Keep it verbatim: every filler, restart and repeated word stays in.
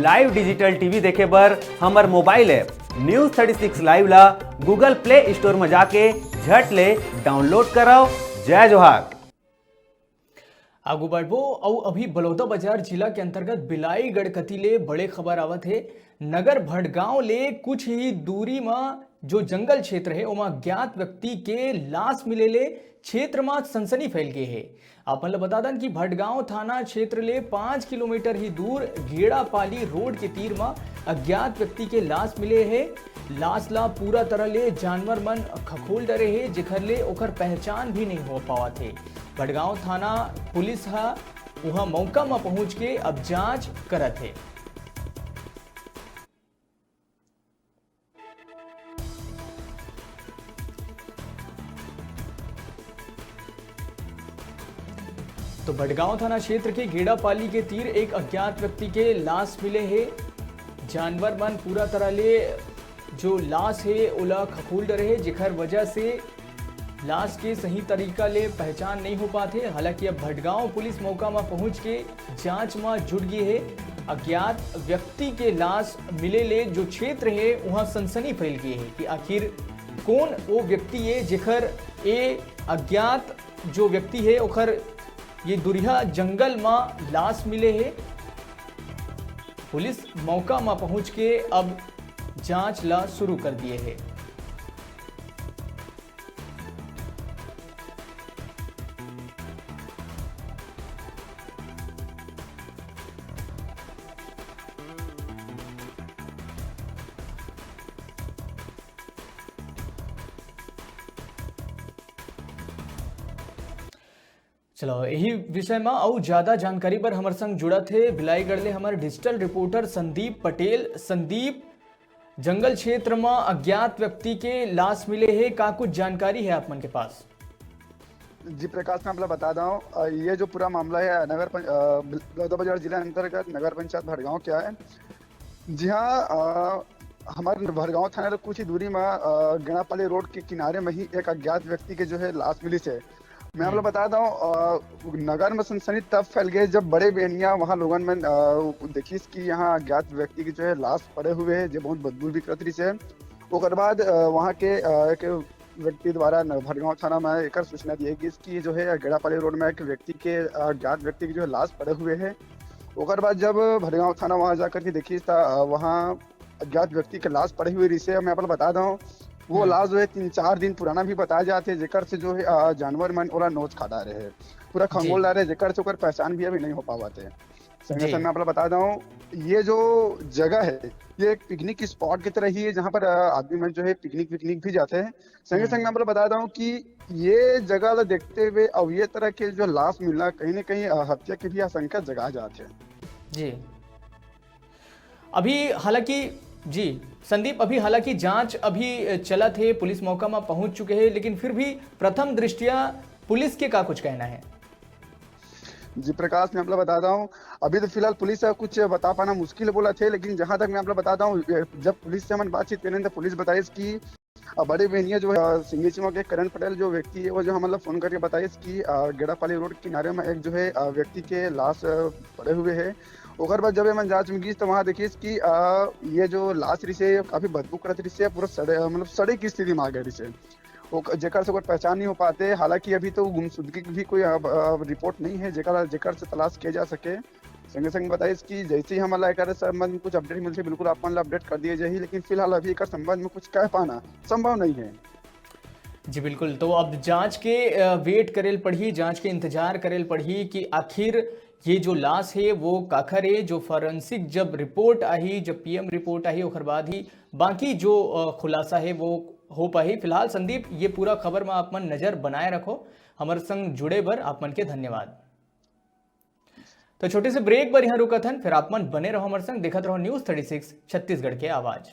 Live digital TV देखे बर हमर mobile app news thirty six live ला Google प्ले स्टोर म जाके झट ले डाउनलोड करव। जय जोहार। आगू बढ़बो अउ अभी बलौदाबाजार जिला के अंतर्गत बिलाईगढ़ कति ले बड़े खबर आवत हे। नगर भटगांव ले कुछ ही दूरी म जो जंगल क्षेत्र हे, ओमा अज्ञात व्यक्ति के लाश मिले ले क्षेत्र म सनसनी फैल गे हे। आप मन ल बता दन कि भटगांव थाना क्षेत्र ले पाँच किलोमीटर ही दूर गेड़ापाली रोड के तीर म अज्ञात व्यक्ति के लाश मिले हे। लाश ला पूरा तरह ले जानवर मन खखोल डरे हे, जेखर ले ओकर पहचान भी नहीं हो पावत हे। भटगांव थाना पुलिस ह उहां मौका म पहुंच के अब जांच करत हे। तो भटगांव थाना क्षेत्र के गेड़ापाली के तीर एक अज्ञात व्यक्ति के लाश मिले हे। जानवर मन पूरा तरह ले जो लाश हे ओला खखोल डरे हे, जेखर वजह से लाश के सही तरीका ले पहचान नहीं हो पाथे। हालांकि अब भटगांव पुलिस मौका म पहुंच के जांच म जुट गे हे। अज्ञात व्यक्ति के लाश मिले ले जो क्षेत्र हे उहां सनसनी फैल गे हे कि आखिर कौन वो व्यक्ति हे जेखर ए अज्ञात जो व्यक्ति हे ओखर ये दुरिहा जंगल म लाश मिले हे। पुलिस मौका म पहुंच के अब जांच ला शुरू कर दिए हे। चलो, यही विषय म अउ ज्यादा जानकारी बर हमर संग जुड़त हे बिलाईगढ़ ले हमर डिजिटल रिपोर्टर संदीप पटेल। संदीप, जंगल क्षेत्र म अज्ञात व्यक्ति के लाश मिले हे, का कुछ जानकारी हे आप मन के पास? जी प्रकाश, मैं आप ला बता दंव, अ, ये जो पूरा मामला हे नगर पं-, अ, बलौदाबाजार जिला अंतर्गत नगर पंचायत भटगांव के हे। जी हाँ, अ, हमर भटगांव थाना ले कुछ ही दूरी म, अ, गेड़ापाली रोड के किनारे म ही एक अज्ञात व्यक्ति के जो हे लाश मिलिस हे। मैं आप ला हम्म। बता दंव, अ, नगर म सनसनी तब फैल गे जब बड़े बेहनिया वहाँ लोगन मन, अ, देखिस कि यहाँ अज्ञात व्यक्ति के जो हे लाश पड़े हुए हे, जे बहुत बदबू भी करत रहिस हे। ओकर बाद, अ, वहाँ के, अ, एक व्यक्ति द्वारा न-, भटगांव थाना म एकर सूचना दिए गिस कि जो हे गेड़ापाली रोड म एक व्यक्ति के, अ, अज्ञात व्यक्ति के जो हे लाश पड़े हुए हे। ओकर बाद जब भटगांव थाना वहाँ जाकर के देखिस त, अ, वहाँ अज्ञात व्यक्ति के लाश पड़े हुए रहिस हे। मैं आप ला बता दंव, वो हम्म। लाश जो हे तीन चार दिन पुराना भी बताए जात हे, जेकर से जो हे, अ, जानवर मन ओला नोच खा डारे हे, पूरा जी। खंगोल डारे, जेकर से ओकर पहचान भी अभी नहीं हो पावत हे। संगे जी। संग मैं आप ला बता दंव, ये जो जगह हे, ये एक पिकनिक स्पॉट की तरह ही हे, जहाँ पर, अ, आदमी मन जो हे पिकनिक विकनिक भी जाथे। संगे हम्म। संग मैं आप ला बता दंव कि ये जगह ला देखते हुए अउ ये तरह के जो लाश मिलना कहीं ना कहीं, अ, हत्या की भी आशंका जगा जात हे। जी। अभी हालांकि, जी, संदीप, अभी हालांकि जांच अभी चलत हे, पुलिस मौका म पहुंच चुके हे, लेकिन फिर भी प्रथम दृष्टिया पुलिस के का कुछ कहना हे? जी प्रकाश, मैं आप ला बता दंव, अभी तो फिलहाल पुलिस ह कुछ बता पाना मुश्किल बोलत हे, लेकिन जहाँ तक मैं आप ला बता दंव, जब पुलिस से हमन बातचीत करेन त पुलिस बताइस कि, अ, बड़े बेहनिया जो हे, अ, सिंगेचुआ के करण पटेल जो व्यक्ति हे, वो जो हमन ला फोन करके बताइस कि, अ, गेड़ापाली रोड किनारे म एक जो हे, अ, व्यक्ति के लाश, अ, पड़े हुए हे। ओकर बाद जब एमन जांच में गिस त वहाँ देखिस कि, अ, ये जो लाश रहिस हे काफी बदबू करत रहिस हे, पूरा सड़े, मतलब सड़े की स्थिति में आ गए रहिस हे। ओक-, जेकर से ओकर पहचान नहीं हो पाते। हालांकि अभी तो गुमशुदगी की भी कोई, अ, अ, रिपोर्ट नहीं हे, जेकर, जेकर से तलाश किया जा सके। संगे संग बताइस कि जैसे ही हमन ला एकर संबंध में कुछ अपडेट मिलथे, बिल्कुल आप मन ला अपडेट कर दिए जाही, लेकिन फिलहाल अभी एकर संबंध में कुछ कह पाना संभव नहीं हे। जी बिल्कुल, तो अब जांच के, अ, वेट करेल पड़ही, जांच के इंतजार करेल पड़ही कि आखिर ये जो लाश हे वो काखर हे, जो फॉरेंसिक जब रिपोर्ट आही, जब पीएम रिपोर्ट आही, ओकर बाद ही बाकी जो, अ, खुलासा हे वो हो पाही। फिलहाल संदीप, ये पूरा खबर म आप मन नजर बनाए रखो। हमर संग जुड़े बर आप मन के धन्यवाद। तो छोटे से ब्रेक बर यहाँ रुकत हन, फिर आप मन बने रहो हमर संग, देखत रहो न्यूज़ थर्टी सिक्स छत्तीसगढ़ के आवाज।